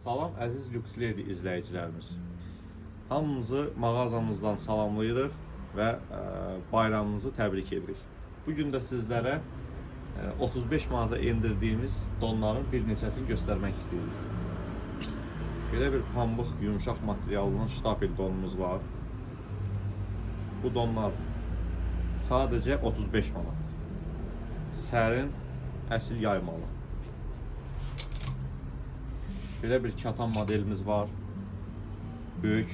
Salam əziz Lux Lady izləyicilərimiz. Hamınızı mağazamızdan salamlayırıq və bayramınızı təbrik edirik. Bu gün də sizlərə 35 manata endirdiyimiz donların bir neçəsini göstərmək istəyirik. Belə bir pambıq yumşaq materialından ştapel donumuz var. Bu donlar sadəcə 35 manat. Sərin, əsil yaymalı. Belə bir katan modelimiz var. Böyük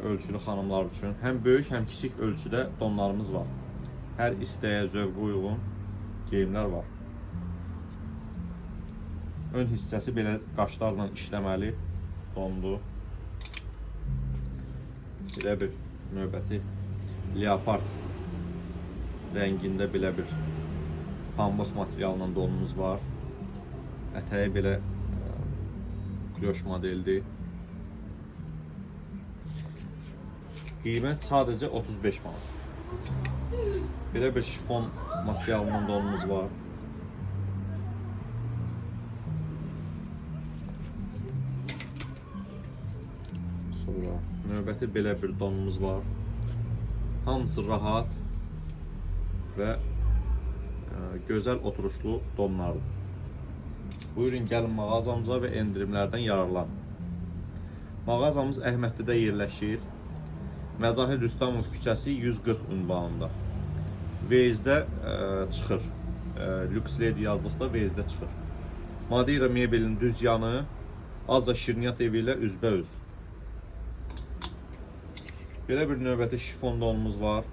ölçülü xanımlar üçün. Həm böyük, həm kiçik ölçüdə donlarımız var. Hər istəyə, zövqə uyğun geyimlər var. Ön hissəsi belə qaşlarla işləməli dondur. Belə bir növbəti leopard rəngində belə bir pambıq materialından donumuz var. Ətəyi belə kloş modeldir. Qiymət sadəcə 35 manat. Belə bir şifon materialından donumuz var. Sonra növbəti belə bir donumuz var. Hamısı rahat və gözəl oturuşlu donlardır. Buyurun gəlin mağazamıza və endirimlərdən yararlanın. Mağazamız Əhmədlidə yerləşir. Məzahir Rüstəmov küçəsi 140 ünvanında. Waze-də çıxır. Lux Lady yazdıqda Waze-də çıxır. Madeira mebelin düz yanı Azza Şirniyyat evi ilə üzbəüz. Belə bir növbəti şifon donumuz var.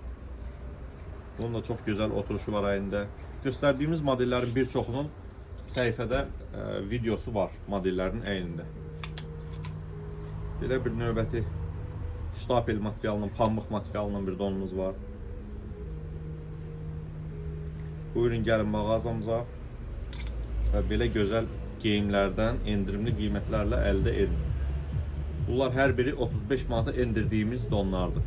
Bunun da çox gözəl oturuşu var əlində. Göstərdiyimiz modellərin bir çoxunun səhifədə videosu var modellərin əynində. Belə bir növbəti ştapel materialından, pambıq materialından bir donumuz var. Buyurun gəlin mağazamıza və belə gözəl geyimlərdən endirimli qiymətlərlə əldə edin. Bunlar hər biri 35 manata endirdiyimiz donlardır.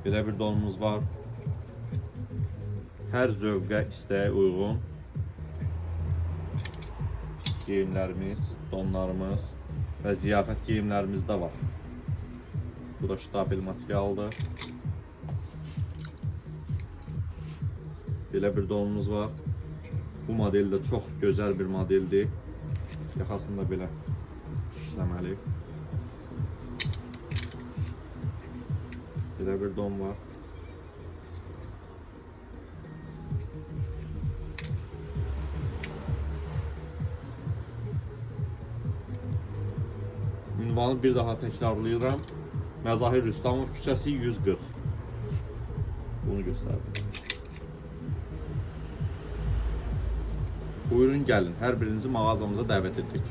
Belə bir donumuz var. Hər zövqə, istəyə uyğun geyimlərimiz, donlarımız və ziyafət geyimlərimiz də var. Bu da ştapel materialdır. Belə bir donumuz var. Bu model də çox gözəl bir modeldir. Yaxasında belə işləməli. Belə bir don var. Ünvanı bir daha təkrarlayıram. Məzahir Rüstəmov küçəsi 140. Bunu göstərdim. Buyurun gəlin. Hər birinizi mağazamıza dəvət edirik.